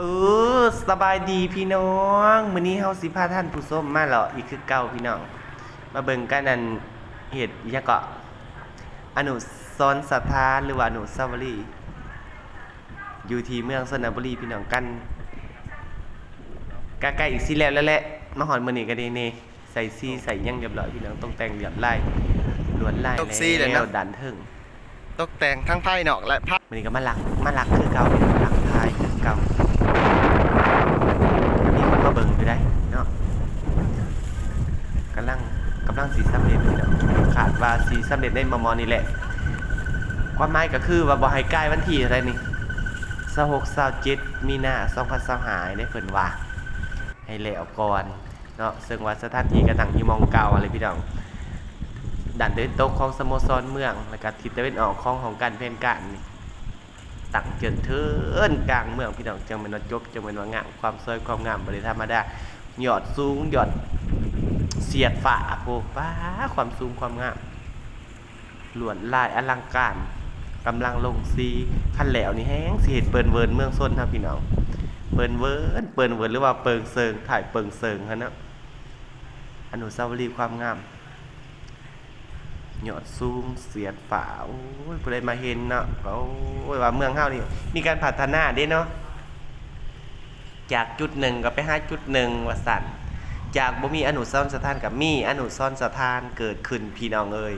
ເອີ ສະບາຍດີພີ່ນ້ອງ, ມື້ນີ້ເຮົາຊິພາທ່ານຜູ້ຊົມມາເລາະອີກຄືເກົ່າພີ່ນ້ອງ, ມາເບິ່ງກັນ ອັນ ເຮັດຫຍັງເກາະ ອະນຸສອນສະຖານ ຫຼືວ່າອະນຸສາວະລີ ຢູ່ທີ່ເມືອງຊົນນະບູລີພີ່ນ້ອງ, ກັນ ກະໃກ້ຊິແລ້ວແລ້ວແຫຼະ, ມາຮອດມື້ນີ້ກະນີ້ ໃສ່ສີໃສ່ຫຍັງຮຽບຮ້ອຍພີ່ນ້ອງ, ຕົກແຕ່ງລວດລາຍ ລວດລາຍ ຕົກສີແລ້ວເນາະ ແລ້ວດ້ານເທິງ ຕົກແຕ່ງທັງພາຍນອກ ແລະ ພາຍ ມື້ນີ້ກໍມາລັກ ມາລັກຄືເກົ່າພີ່ນ້ອງ, ລັກຖ່າຍຄືເກົ່າ. ມີຄົນມາເບິ່ງຢູ່ໃດເນາະ, ກຳລັງ ກຳລັງຊິສຳເລັດພີ່ນ້ອງ, ຄາດວ່າຊິສຳເລັດໃນມໍ່ໆນີ້ແຫຼະ. ຄວາມໝາຍກໍຄືວ່າບໍ່ໃຫ້ກາຍວັນທີເທົ່າໃດນີ້ ຊາວຫົກ ຊາວເຈັດ ມີນາ ສອງພັນຊາວຫ້າ ໃຫ້ເດ້ ເພິ່ນວ່າໃຫ້ແລ້ວກ່ອນເນາະ, ເຊິ່ງວ່າສະຖານທີ່ກໍຕັ້ງຢູ່ໝ່ອງເກົ່າຫັ້ນແຫຼະພີ່ນ້ອງ, ດ້ານຕາເວັນຕົກຂອງສະໂມສອນເມືອງ ແລ້ວກໍທິດຕາເວັນອອກຂອງຫ້ອງການແຜນການນີ້ ຕັ້ງເຈີນເທີນກາງເມືອງພີ່ນ້ອງ, ຈັ່ງແມ່ນວ່າຈົບ ຈັ່ງແມ່ນວ່າງາມ, ຄວາມສວຍຄວາມງາມບໍ່ໄດ້ທຳມະດາ, ຍອດສູງ ຍອດສຽດຟ້າ ໂອ້ ປ້າ ຄວາມສູງຄວາມງາມ ລວດລາຍອະລັງການ, ກຳລັງລົງສີ, ຄັນແລ້ວນີ້ແຮງຊິເຮັດເປິ້ນເວີນເມືອງຊົນເຮົາພີ່ນ້ອງ, ເປິ້ນເວີນ ເປິ້ນເວີນ ຫຼືວ່າເປິງເຊີງ ທ້າຍເປິງເຊີງຫັ້ນນະ, ອະນຸສາວະລີຄວາມງາມ ຍອດສູງສຽດຟ້າ. ໂອ້ຍ ຜູ້ໃດມາເຫັນເນາະ ກໍ ໂອ້ຍ ວ່າເມືອງເຮົານີ້ມີການພັດທະນາເດ້ເນາະ, ຈາກຈຸດໜຶ່ງກໍໄປຫາຈຸດໜຶ່ງວ່າຊັ້ນ, ຈາກບໍ່ມີອະນຸສອນສະຖານກໍມີອະນຸສອນສະຖານເກີດຂຶ້ນ ພີ່ນ້ອງເອີຍ.